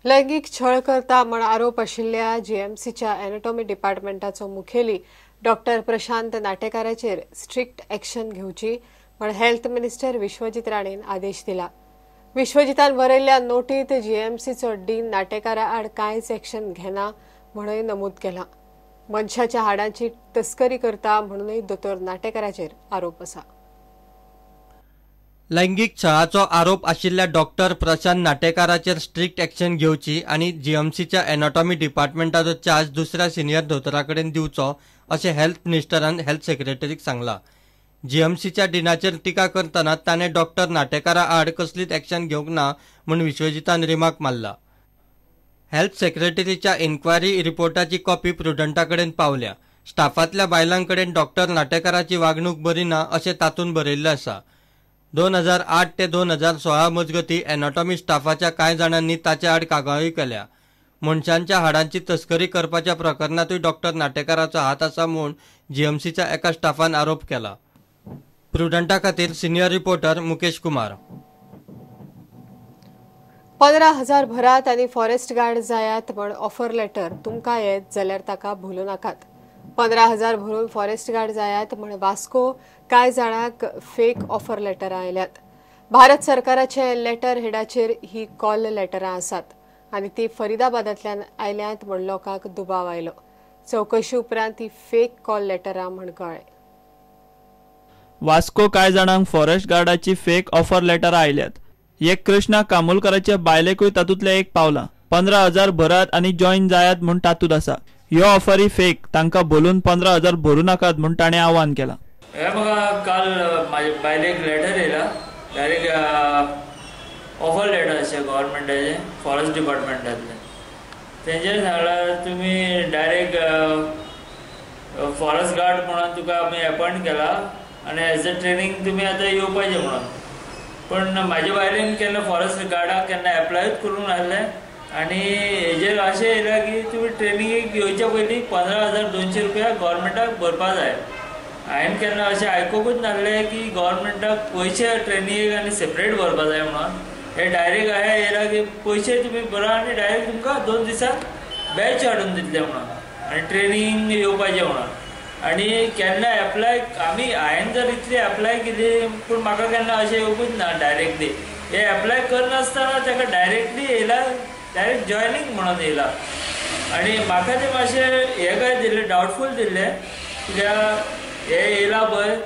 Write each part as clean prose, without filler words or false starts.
लैंगीक छळ करता म्हण आरोप आशिल्ल्या जीएमसीच्या एनाटॉमी डिपार्टमेंटाचो मुखेली डॉक्टर प्रशांत नाटेकाराचेर स्ट्रिक्ट एक्शन घेवची म्हण हेल्थ मिनिस्टर विश्वजीत राणेन आदेश दिला. विश्वजितान बरयल्ल्या नोटीत जीएमसीचो डीन नाटेकारा आड कांयच एक्शन घेना म्हणूय नमूद केला. मनशाच्या हाडांची तस्करी करता म्हणूनय दोतोर नाटेकाराचेर आरोप आसा. लैंगीक छळाचो आरोप आशिल्ल्या डॉक्टर प्रशांत नाटेकाराचेर स्ट्रिक्ट एक्शन घेवची आनी जीएमसीच्या एनाटॉमी डिपार्टमेंटाचो चार्ज दुसऱ्या सिनियर दोतोरा कडेन दिवचो अशें हेल्थ मिनिस्टरान हेल्थ सेक्रेटरीक सांगलां. जीएमसीच्या डिनाचेर टिका करतना ताणें डॉक्टर नाटेकारा आड कसलीच एक्शन घेवंक ना म्हूण विश्वजितान रिमार्क मारला. हेल्थ सेक्रेटरीच्या इन्क्वायरी रिपोर्टाची कॉपी प्रुडंटा कडेन पावल्या. स्टाफांतल्या बायलां कडेन डॉक्टर नाटेकाराची वागणूक बरी ना अशें तातूंत बरयिल्लें आसा. 2008 ते 2016 मजगती एनाटॉमी स्टाफाच्या कांय जाणांनी ताचे आड कागाळी केल्या. मनशांच्या हाडांची तस्करी करपाच्या प्रकरणांतूय डॉक्टर नाटेकाराचो हात आसा म्हूण जीएमसीच्या एका स्टाफान आरोप केला. प्रुडंटा खातीर सिनियर रिपोर्टर मुकेश कुमार. 15,000 भरात आनी फॉरेस्ट गार्ड जायात म्हण ऑफर लेटर तुमकां येत जाल्यार ताका भुलू नाकात. 15,000 भरून फॉरेस्ट गार्ड जायात म्हण वास्को कांय जाणांक फेक ऑफर लेटरां आयल्यात. भारत सरकाराचे लेटर हेडाचेर ही कॉल लेटरां आसात आनी ती फरिदाबादांतल्यान आयल्यात म्हण लोकांक दुबाव आयलो. चवकशी उपरांत ती फेक कॉल लेटरां म्हण कळ्ळें. वास्को कांय जाणांक फॉरेस्ट गार्डाची फेक ऑफर लेटरां आयल्यात. एक कृष्णा कामोलकराच्या बायलेकूय तातूंतलें एक पावलां. 15,000 भरात आनी जॉयन जायात म्हूण तातूंत आसा. ह्यो ऑफरी फेक, तांकां बोलून 15,000 भरूं नाकात म्हूण ताणें आव्हान केलां. हे म्हाका काल म्हाजे बायलेक लेटर येयला, डायरेक्ट ऑफर लेटर अशें गव्हर्मेंटाचें फॉरेस्ट डिपार्टमेंटांतलें. तेंच्यांनी सांगलां तुमी डायरेक्ट फॉरेस्ट गार्ड म्हणून तुका आमी एपॉयंट केला आनी एज अ ट्रेनींग तुमी आतां येवपाचें म्हणून. पण म्हाजे बायलेन केन्ना फॉरेस्ट गार्डाक केन्ना एप्लायूच करूंक नासलें आनी हेजेर अशें येयलां की तुमी ट्रेनिंगेक येवच्या पयलीं 15,200 रुपया गव्हर्मेंटाक भरपा जाय. हांवें केन्ना अशें आयकुकूच नासलें की गव्हर्मेंटाक पयशे ट्रेनिंगेक आनी सेपरेट भरपा जाय म्हणून. हे डायरेक्ट अशें येयलां की पयशे तुमी भरा आनी डायरेक्ट तुमकां 2 दिसांत बॅच हाडून दितले म्हणून आनी ट्रेनींग येवपाचें म्हणून. आनी केन्ना एप्लाय आमी हांवें जर इतली एप्लाय केली पूण म्हाका केन्ना अशें येवकूच ना. डायरेक्टली हे एप्लाय करनासतना ताका डायरेक्टली येयला, डायरेक्ट जॉयनींग म्हणून येयला. आनी म्हाका तें मातशें हें काय दिल्लें, डावटफूल दिल्लें, कित्याक हें येयला पळय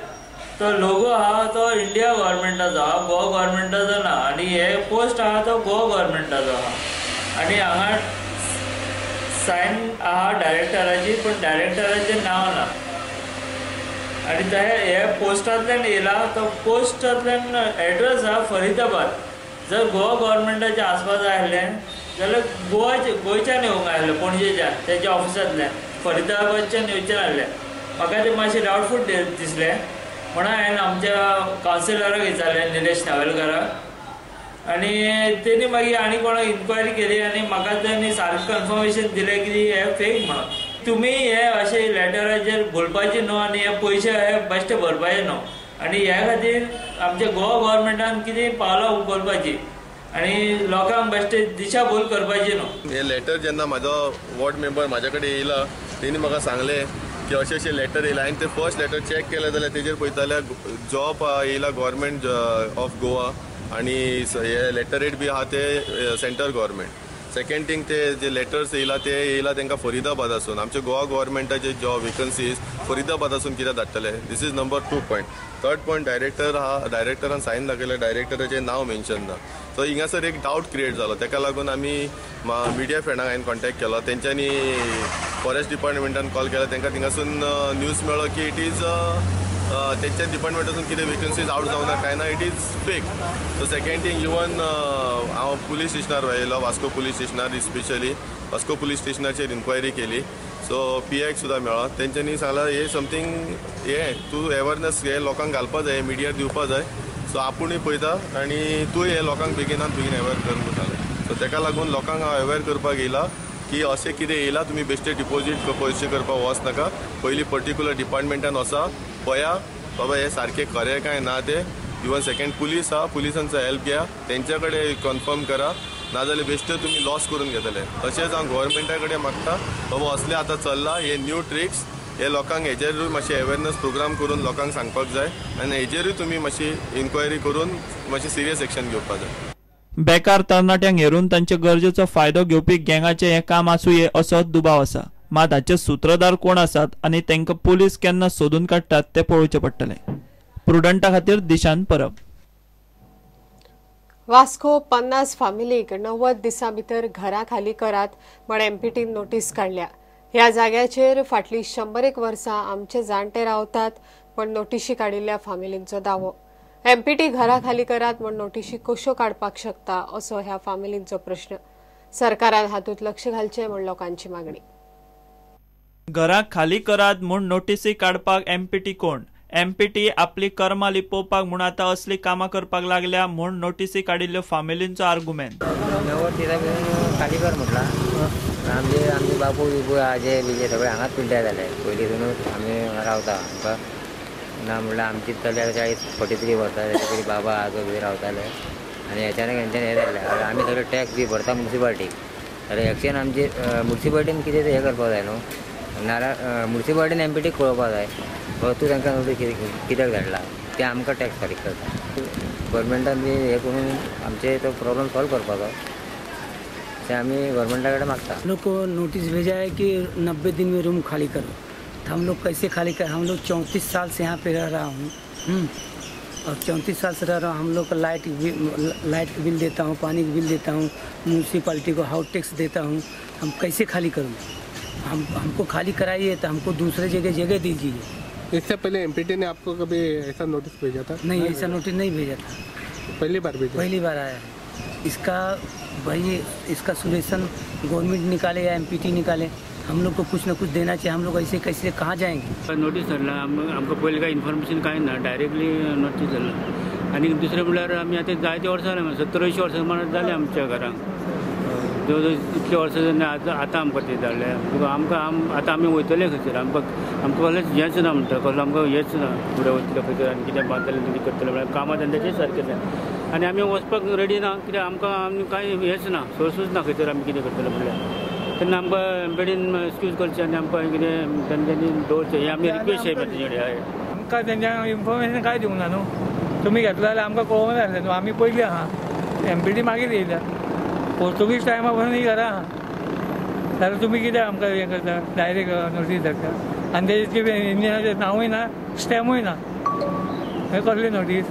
तो लोगो आहा तो इंडिया गव्हर्मेंटाचो आहा, गोवा गव्हर्मेंटाचो ना, आनी हे पोस्ट आहा तो गोवा गव्हर्मेंटाचो आहा. आनी हांगा सायन आहा डायरेक्टराची, पूण डायरेक्टराचें नांव ना. आनी ते हे पोस्टांतल्यान येयला तो पोस्टांतल्यान एड्रेस आहा फरिदाबाद. जर गोवा गव्हर्मेंटाचें आसपा जाय आसलें जाल्यार गोवाचे गोंयच्यान येवंक आसलें, पणजेच्यान तेच्या ऑफिसांतल्यान, फरिदाबादच्यान येवचें नासलें. म्हाका तें मातशें डावटफूल दिसलें म्हणून हांवें आमच्या कावन्सिलराक विचारलें, निलेश नावेलकाराक, आनी तेणी मागीर आनी कोणाक इन्क्वायरी केली आनी म्हाका तेणी सारकें कन्फर्मेशन दिलें की हें फेक म्हणून. तुमी हे अशे लेटराचेर भुलपाचें न्हू आनी हे पयशे हे बेश्टे भरपाचे न्हू. आनी ह्या खातीर आमच्या गोवा गव्हर्मेंटान कितें पावलां उखलपाचीं आनी लोकांक बेश्टे दिशाभूल करपाची न्हू. हे लेटर जेन्ना म्हाजो वॉर्ड मेंबर म्हाज्या कडेन येयला तेणी म्हाका सांगलें की अशें अशें लेटर येयला. हांवें तें फर्स्ट लेटर चॅक केलें जाल्यार तेजेर पळयता जाल्यार जॉब येयला गव्हर्मेंट ऑफ गोवा आनी हे लेटर रेट बी आहा ते सेंट्रल गव्हर्मेंट. सेकंड थींग ते जे लेटर्स येयला ते येयला तांकां फरिदाबादासून. आमच्या गोवा गव्हर्मेंटाचे जॉब वेकन्सीज फरिदाबादासून कित्याक धाडटले? This is number 2 point. Third point, director आहा, डायरेक्टरान सायन दाखयलें, डायरेक्टराचें नांव मेन्शन ना. सो हिंगासर एक डावट क्रिएट जालो. ताका लागून आमी मिडिया फ्रेंडांक हांवें कॉन्टेक्ट केलो, तेंच्यांनी फॉरेस्ट डिपार्टमेंटान कॉल केलो, तांकां थिंगासून न्यूज मेळ्ळो की it is तेंच्या डिपार्टमेंटासून कितें वेकन्सीज आवट जावना काय ना, it is fake. So second thing, even हांव पुलीस स्टेशनार आयलो, वास्को पुलीस स्टेशनार, स्पेशली वास्को पुलीस स्टेशनाचेर इन्क्वायरी केली. सो पी आयक सुद्दां मेळ्ळो, तेंच्यांनी सांगलां हे समथींग हें तूं अवेरनस हे लोकांक घालपा जाय, मिडियार दिवपा जाय. सो आपुणूय पळयता आनी तूं हे लोकांक बेगिनात बेगीन अवेर कर म्हूण सांगलें. सो ताका लागून लोकांक हांव अवेर करपाक येयला की अशें कितें येयला तुमी बेश्टे डिपोजीट पयशे करपाक वच नाका, पयलीं पर्टिक्युलर डिपार्टमेंटान वचा, पळया बाबा हें सारकें खरें काय ना तें. इवन सेकंड पुलीस आहा, पुलिसांचो हेल्प घेया, तेंच्या कडेन कन्फर्म करा, नाजाल्यार बेश्टे तुमी लॉस करून घेतले. तशेंच हांव गोवोरमेंटा कडेन मागता बाबा असले आतां चल्ला हे न्यू ट्रिक्स, हे लोकांक हेजेरूय मातशें अवेरनस प्रोग्राम करून लोकांक सांगपाक जाय आनी हेजेरूय तुमी मातशी इन्क्वायरी करून मातशी सिरियस एक्शन घेवपाक जाय. बेकार तरणाट्यांक हेरून तांचे गरजेचो फायदो घेवपी गँगाचें हें काम आसुये असो दुबाव आसा. मात हाचे सूत्रधार कोण आसात आनी तांकां पुलीस केन्ना सोदून काडटात तें पळोवचें पडटलें. प्रुडंटा खातीर दिशांत परब. वास्को 50 फामिलीक 90 दिसां भितर घरां खाली करात म्हण एमपीटीन नोटीस काडल्या. ह्या जाग्याचेर फाटलीं 101 वर्सां आमचे जाणटे रावतात पण नोटिशी काडिल्ल्या फामिलींचो दावो. एमपीटी घरां खाली करात म्हण नोटिशी कश्यो काडपाक शकता असो ह्या फामिलींचो प्रश्न. सरकारान हातूंत लक्ष घालचें म्हण लोकांची मागणी. घरां खाली करात म्हूण नोटिसी काडपाक एमपीटी कोण? एमपीटी आपली कर्मां लिपोवपाक म्हूण आतां असली कामां करपाक लागल्या म्हूण नोटिसी काडिल्ल्यो फामिलींचो आर्गुमेंट. 90 दिसां भितर खाली कर म्हटलां. आमचे आमचे बापूय बिपूय आजे बिजे सगळे हांगाच पिड्ड्यार जाले. पयलींसूनच आमी हांगा रावता. आमकां ना म्हणल्यार आमची चली 40-43 वर्सां ताचे पयलीं बाबा आजो बी रावताले आनी अचानक हेंच्यान हें जालें. आमी सगळे टॅक्स बी भरता मुन्सिपाल्टीक, जाल्यार एक्शन आमची मुन्सिपाल्टीन कितें हें करपाक जाय न्हू, नाल्यार मुन्सिपाल्टीन एमपीटीक कळोवपाक जाय बाबा तूं तांकां नोटीस कित्याक धाडला, ते आमकां टॅक्स फारीक करता. गव्हर्मेंटान बी हें करून आमचे तो प्रॉब्लम सॉल्व करपाचो ते आमी गव्हर्मेंटा कडेन मागता. लोग को नोटिस भेजा है कि 90 दिन में रूम खाली करो, तो हम लोग कैसे खाली कर? हम लोग 34 साल से यहाँ पे रह रहा हूँ और 34 साल से रह रहा हूँ। हम लोग का लाइट का बिल देता हूँ, पानी का बिल देता हूँ, म्यूनसिपाल्टी को हाउस टैक्स देता हूँ। हम कैसे खाली करूँ? हमको खाली कराइए तो हमको दूसरे जगह जगह दीजिए। इससे पहले एमपीटी ने आपको कभी ऐसा नोटिस भेजा था? नहीं, ऐसा नोटिस नहीं भेजा था। पहली बार भेजा? पहली बार आया है। इसका भाई इसका सोल्यूशन गवर्नमेंट निकाले या एमपीटी निकाले, हम लोग को कुछ ना कुछ देना चाहिए। हम लोग ऐसे कैसे कहाँ जाएंगे? नोटीस धाडला आमकां पयलीं कांय इन्फॉर्मेशन कांय ना, डायरेक्टली नोटीस धाडला. आनी दुसरें म्हणल्यार आमी आतां जायते वर्सां जालीं, 70-80 वर्सां जालीं आमच्या घरांक, जवळ जवळ इतले वर्सां जालीं आतां आतां आमकां ते धाडले. आमकां आतां आमी वयतले खंयसर? आमकां आमकां कसलेंच हेंच ना म्हणटा, कसलो आमकां हेंच ना, फुडें वयतले खंयसर आनी कितें बांदतले कितें करतले म्हळ्यार कामां धंद्याचें सारकें जाय आनी आमी वचपाक रेडी ना, कित्याक आमकां आमी कांय हेंच ना, सोर्सूच ना खंयसर आमी कितें करतले म्हणल्यार. तेन्ना आमकां एमपीटीन एक्सक्यूज करचें आनी आमकां कितें तेंच्यांनी दवरचें हें आमी रिक्वेस्ट आहे तेंचे कडेन. आमकां तेंच्या इन्फॉर्मेशन कांय दिवंक ना न्हू, तुमी घेतला जाल्यार आमकां कळोवंक जाय आसलें न्हू. आमी पयलीं आहा, एमपीटी मागीर येयल्या, पोर्तुगीज टायमा पसून ही घरां आहा. जाल्यार तुमी कितें आमकां हें करता, डायरेक्ट नोटीस धाडटा आनी तेजे इंजिनाचें नांवूय ना, स्टॅम्पूय ना, हें कसली नोटीस?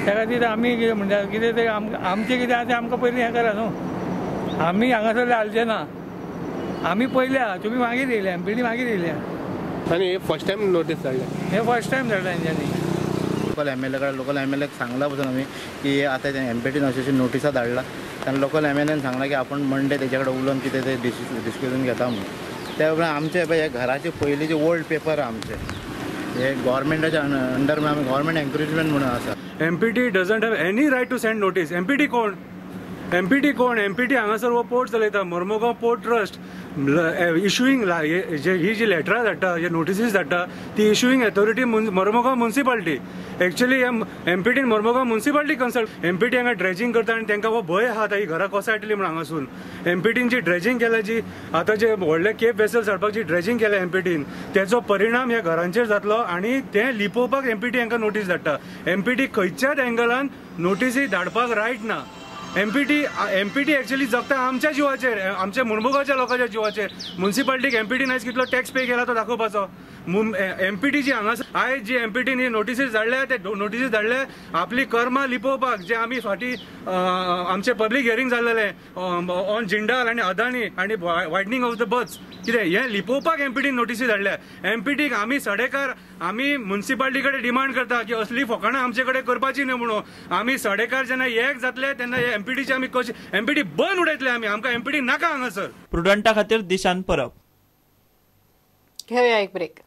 त्या खातीर आमी कितें म्हणटा, कितें तें आमचें कितें आहा तें आमकां पयलीं हें करा न्हू. आमी हांगासरले हालचे ना, आमी पयले आहा, तुमी मागीर येयल्या, एमपीटी मागीर येयल्या. आनी हे फर्स्ट टायम नोटीस धाडल्या? हे फर्स्ट टायम धाडल्या तेंच्यांनी. लोकल एम एल ए कडेन, लोकल एम एल एक सांगलां पसून आमी की आतां एमपीटीन अशी अशी नोटिसां धाडला. तेन्ना लोकल एम एल एन सांगलां की आपूण मंडे तेजे कडेन उलोवन कितें तें डिस्कशन घेता म्हणून. त्या उपरांत आमचे पळय हे घराचे पयलींचे ओल्ड पेपर आहा आमचे, हे गव्हर्मेंटाच्या अंडर आमी गव्हर्मेंट एन्क्रोचमेंट म्हणून आसा. MPT doesn't have any right to send notice. MPT कोण? एमपीटी कोण? एमपीटी हांगासर हो पोर्ट चलयता, मोर्मुगांव पोर्ट ट्रस्ट. इशुईंग ही जी लेटरां धाडटा, जे नोटिसीस धाडटा, ती issuing authority Mormugao municipality. Actually एमपीटीन मोर्मुगांव municipality consult. MPT हांगा ड्रेजिंग करता आनी तांकां हो भंय आहा आतां ही घरां कोसळटली म्हूण हांगासून. एमपीटीन जी ड्रेजिंग केल्या, जी आतां जे व्हडले केप वेसल्स हाडपाक जी ड्रेजिंग केल्या एमपीटीन, तेचो परिणाम ह्या घरांचेर जातलो आनी तें लिपोवपाक एमपीटी हांकां नोटीस धाडटा. एमपीटी खंयच्याच एंगलान नोटिसी धाडपाक रायट ना. एमपीटी एक्चुअली जगता आमच्या जिवाचेर, आमच्या मुर्मुगांवच्या लोकांच्या जिवाचेर. मुन्सिपाल्टीक एमपीटीन आयज कितलो टॅक्स पे केला तो दाखोवपाचो. एमपीटी जी हांगा आयज जी एमपीटीन ही नोटिसीस धाडल्या, ते नोटिसीस धाडल्या आपली कर्मां लिपोवपाक. जे आमी फाटीं आमचे पब्लीक हियरींग जाल्लेलें ऑन जिंडाल आनी अदानी आनी वायडनींग ऑफ the births, कितें हें लिपोवपाक एमपीटीन नोटिसी धाडल्या. एमपीटीक आमी सडेकार आमी मुन्सिपाल्टी कडेन डिमांड करता की असली फकाणां आमचे कडेन करपाची न्हय म्हणून. आमी सडेकार जेन्ना एक जातले तेन्ना एमपीटीचे आमी कशी एमपीटी बंद उडयतले आमी. आमकां एमपीटी नाका हांगासर. प्रुडंटा खातीर दिशान परब. घेवया एक ब्रेक.